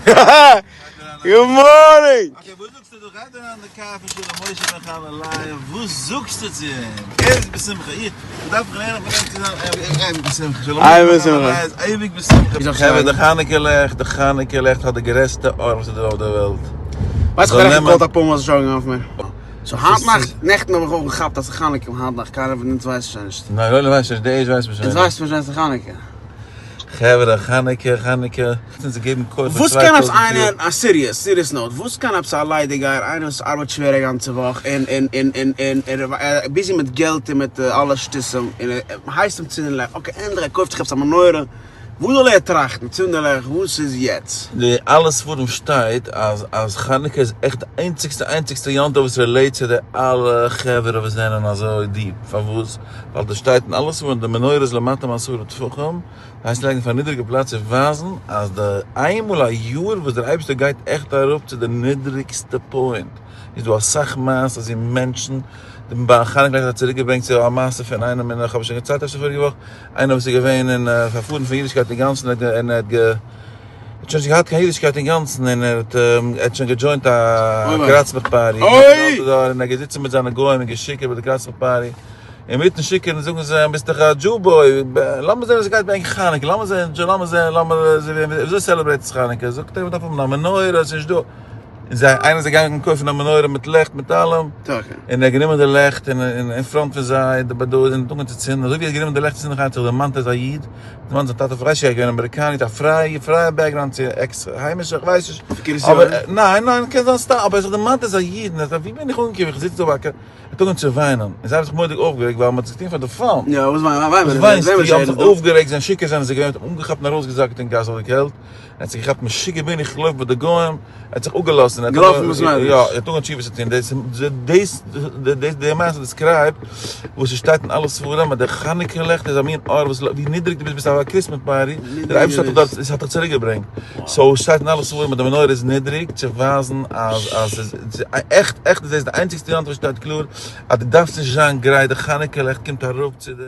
Good morning! Okay, וואס זאגסטו דא? גייט אריין די קאר פון שלום משה בן חנה לאה, וואס זאגסטו צו אים? ער איז בשמחה, איך דארף מיך לערנען פון אים צו זיין אייביג בשמחה, שלום משה בן חנה לאה איז אייביג בשמחה. חברה, די חנוכה לעכט, די חנוכה לעכט האט די גרעסטע אור וואס איז דא אויף די וועלט. ווייסט איך האב נעכטן געקאלט אפאר מאל זיי שוין אויף מיר. So היינט נאכט, נעכטן האב איך אויך געכאפט אז ס'איז חנוכה היינט נאכט, קיינער פון אונז ווייסט שוין נישט. ניין, עולם ווייסט שוין נישט, די עידזש ווייסט מען שוין נישט. אונז ווייסט מען שוין אז ס'איז חנוכה. חברה, חנוכה, חנוכה, אונז געבן כח פאר וואס קען עפעס 2000 יאר. איינער, א serious, serious note, וואס קען עפעס א ליידיגייער, איינער וואס ארבעט שווער א גאנצע וואך, און און און און און און ער איז busy מיט געלט און מיט אלע שטותים, און ער הייסט אים צינדן לעכט, okay ענדליך ער קויפט זיך עפעס א מנורה, וואס זאל ער טראכטן, צינדן לעכט, וואס איז יעצט? די אלע ספרים שטייט אז אז חנוכה איז עכט די איינציגסטע איינציגסטע יום טוב וואס relate צו די אלע חברה וואס זענען אזוי deep, פארוואס? ווייל דאס שטייט אין אלע ספרים די מנורה איז למטה מעשרה טפחים, הייסט לייגן אויף א נידריגע פלאץ צו ווייזן אז די איינמאל א יאר וואס דער אייבערשטער גייט עכט אראפ צו די נידריגסטע point, איז דא אסאך מעשות ווי מענטשן, די בעל חנוכה לעכט האט צוריק געברענגט צו א מעשה פון איינעם אין, כ'האב עס שוין געציילט אפשר פאריגע וואך, איינער וואס איז געווען אין פארפארן פון אידישקייט אינגאנצן און ער האט גע. האט שוין נישט געהאט קיין אידישקייט אינגאנצן און ער האט ער האט שוין גע join ט א קראצמעך party און ער האט געזיצן מיט זיינע גוים און געשיקערט ביי די קראצמעך party אינמיטן שיקערן זאגן זיי אים ביסט דאך א Jew boy לאמיר זען ווי ס'גייט ביי ענק חנוכה לאמיר זען לאמיר זען לאמיר זען וויאזוי celebrate עטס חנוכה זאגט ער מ'דארף האבן א מנורה ס'נישט דא און זיי איינער איז געגאנגען קויפן א מנורה מיט לעכט מיט אלעם און ער האט גענומען די לעכט און אין front פון זיי די באדא און אנגעהויבן צו צינדן אזוי ווי ער האט גענומען די לעכט צו צינדן האט זיך דערמאנט ער איז א איד דערמאנט זיין טאטע פרייש איז געווען אמעריקאנער מיט א פרייע פרייע background צו עקס היימישע איך ווייס נישט אבער ניין ניין קען זיין סתם אבער ער האט זיך דערמאנט ער איז א איד און ער זאגט ווי בין איך אנגעקומען איך זיץ דא ביי א ער האט אנגעהויבן צו וויינען און זיי האבן זיך מורא'דיג אויפגערעגט ווייל מען האט עס געטון פאר די fun. יא וואס וואס וויינסטו? זיי האבן זיך אויפגערעגט זענען שיכור זענען זיי געווען מ'האט אים אנגעכאפט און ארויסגעזאגט אין גאס אויף די קעלט. ער האט זיך געכאפט משוגע בין איך לויף ביי די גוים, ער האט זיך אפגעלאזט און ער האט יא, ער האט אנגעהויבן תשובה צו טון, דאס דאס דאס די מעשה describe ט וואס עס שטייט אין אלע ספרים אז די חנוכה לעכט איז א מין אור וואס ווי נידריג דו ביסט ביסט א Christmas party, דער אייבערשטער האט דיך דארט עס האט דיך צוריק געברענגט, so עס שטייט אין אלע ספרים אז די מנורה איז נידריג צו ווייזן אז אז עס איז עכט עכט איז דאס די איינציגסטע יום טוב וואס שטייט קלאר אז דו דארפסט נישט זיין גרייט די חנוכה לעכט קומט אראפ צו די.